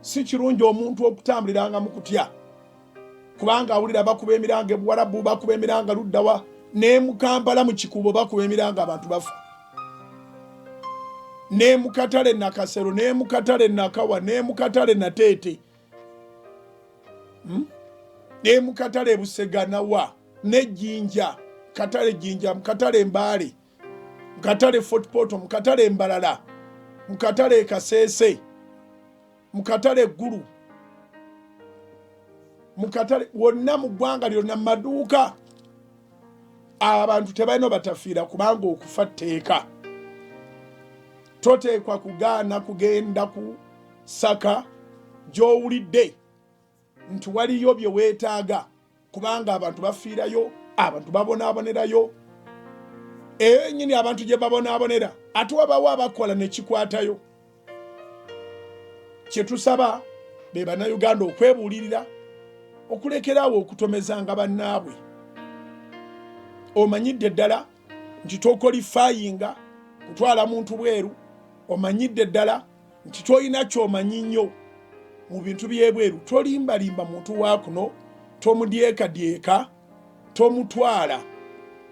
Si kirungi omuntu okutambuliranga mu kutya, kubanga awulira bakuba emiranga ebuwarabu, bakuba emiranga luddawa, ne mu Kampala mu Kikuubo bakuba emiranga, abantu bafa, ne mu katale Nakasero, ne mu katale Nakawa, ne mu katale Nateete, Ne mu katale Buseganawa, ne Jinja, katale Jinja, mu katale Mbaale, mu katale Fort Portal, mu katale Mbalala, mu katale Kasese, mu katale Ggulu, mu katale wonna mu ggwanga lyonna, mu maduuka, abantu tebalina batafiira, kubanga okufa tteeka. Toteekwa kugaana kugenda ku saka gy'owulidde nti waliyo bye weetaaga, kubanga abantu bafiirayo, abantu babonaabonerayo. Eyo yennyini abantu gye babonaabonera, ate wabawo abakola ne kikwatayo. Kye tusaba be Bannayuganda okwebuulirira, okulekeraawo okutomezanga bannaabwe. Omanyidde ddala nti tokolifayinga kutwala muntu bweru, omanyidde ddala nti tolina kyomanyi nnyo mu bintu by'ebweru, tolimbalimba muntu wa kuno, tomudyekadyeka, tomutwala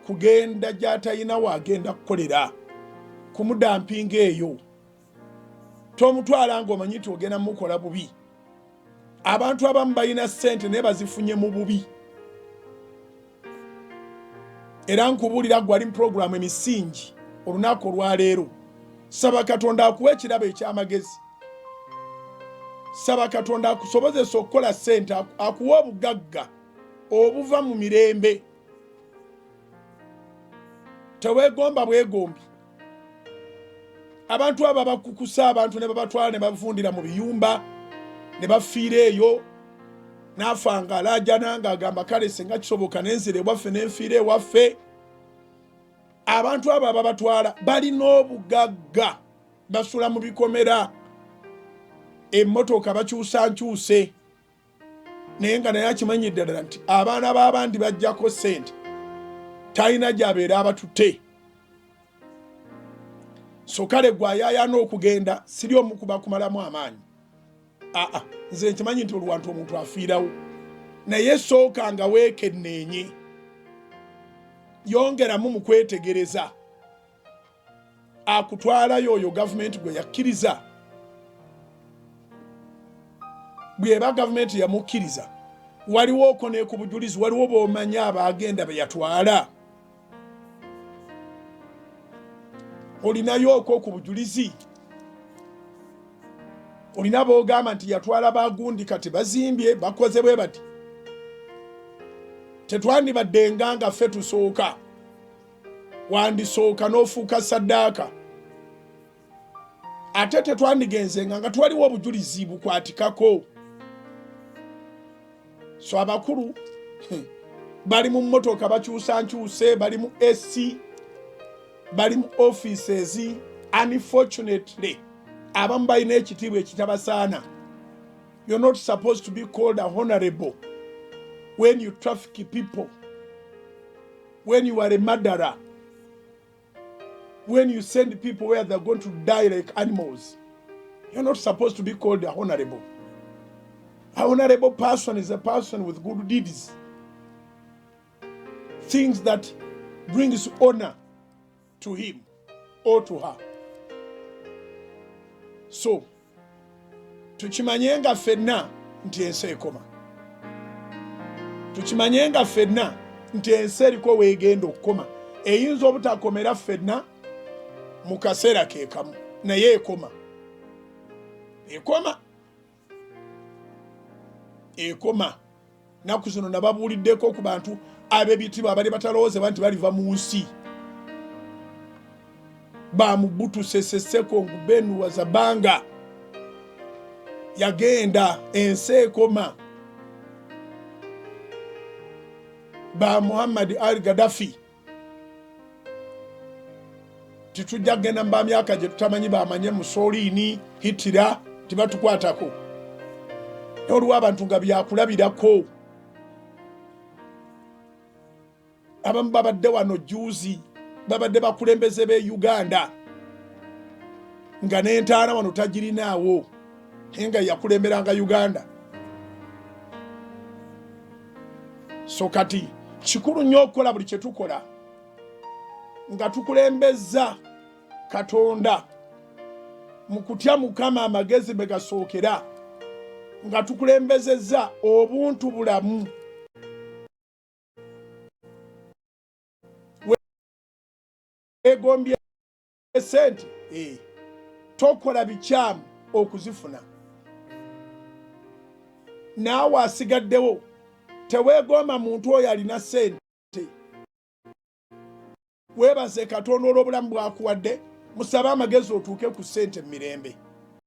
kugenda gy'atalina waagenda kukolera, kumudampinga eyo, tomutwala ng'omanyi nti ogenda mukola bubi. Abantu abamu balina ssente naye bazifunye mu bubi. Era nkubuulira gwe ali mu pulogulaamu Emisingi olunaku olwaleero, saba Katonda akuwa ekirabo eky'amagezi, saba Katonda akusobozesa okukola ssente, akuwa obugagga obuva mu mirembe. Teweegomba bwegombi. Abantu abo abakukusa abantu ne babatwala ne bavundira mu biyumba ne bafiira eyo, n'afa nga alaajana ng'agamba, "Kale singa kisoboka nenzira ewaffe nenfiira ewaffe." Abantu abo ababatwala balina obugagga, basula mu bikomera, emmotoka bakyusa nkyuse, naye nga naye akimanyi ddala nti abaana b'abandi bajjako ssente, talina gy'abeera abatute. So kale gwe ayayaana okugenda, siri omu kuba kumalamu amaanyi. Aa, nze nkimanyi nti olwantu omuntu afiirawo, naye sooka nga weekenneenye, yongeramu mu kwetegereza. Akutwalayo oyo gavumenti gwe yakkiriza, bw'eba gavumenti yamukkiriza, waliwo oko ne ku bujulizi, waliwo b'omanyi abaagenda be yatwala, olinayo oko ku bujulizi, olina b'ogamba nti yatwala bagundi, kati bazimbye, bakoze bwe bati. Tetwandibaddenga nga ffe tusooka, wandisooka n'ofuuka saddaaka, ate tetwandigenzenga nga twaliwo obujulizi bukwatikako. So abakulu bali mu mmotoka bakyusa nkyuse, bali mu AC, bali mu offices. Unfortunately, abamu balina ekitiibwa ekitabasaana. You're not supposed to be called a honorable when you traffic people, when you are a murderer, when you send people where they're going to die like animals. You're not supposed to be called a honorable. A honorable person is a person with good deeds, things that brings honor to him or to her. So tukimanye nga ffenna nti ensi ekoma, tukimanye nga ffenna nti ensi eriko weegenda okukoma. Eyinza obutakomera ffenna mu kaseera ke kamu, naye ekoma, ekoma, ekoma. Naku zino nababuuliddeko ku bantu ab'ebitiibwa abali batalowoozebwa nti baliva mu nsi, ba Mobutu Sese Seko Ngubenu Wazabanga yagenda. Ensi ekoma. Ba Muhammad al Gaddafi, titujja kugenda mu bamyaka gye tutamanyi, bamanye Mussolini, Hitler, tibatukwatako. Olwo abantu nga byakulabirako. Abamu babadde wano juzi, babadde bakulembeze b'e Uganda, nga n'entaana wano tagirinaawo. Naye nga yakulemberanga Uganda. So kati kikulu nnyo okukola buli kye tukola nga tukulembeza Katonda mu kutya Mukama, amagezi mwe gasookera, nga tukulembezezza obuntu bulamu. Weegombye sente, tokola bikyamu okuzifuna. Naawe asigaddewo teweegomba muntu oyo alina sente. Weebaze Katonda olw'obulamu bw'akuwadde, musabe amagezi otuuke ku ssente mu mirembe.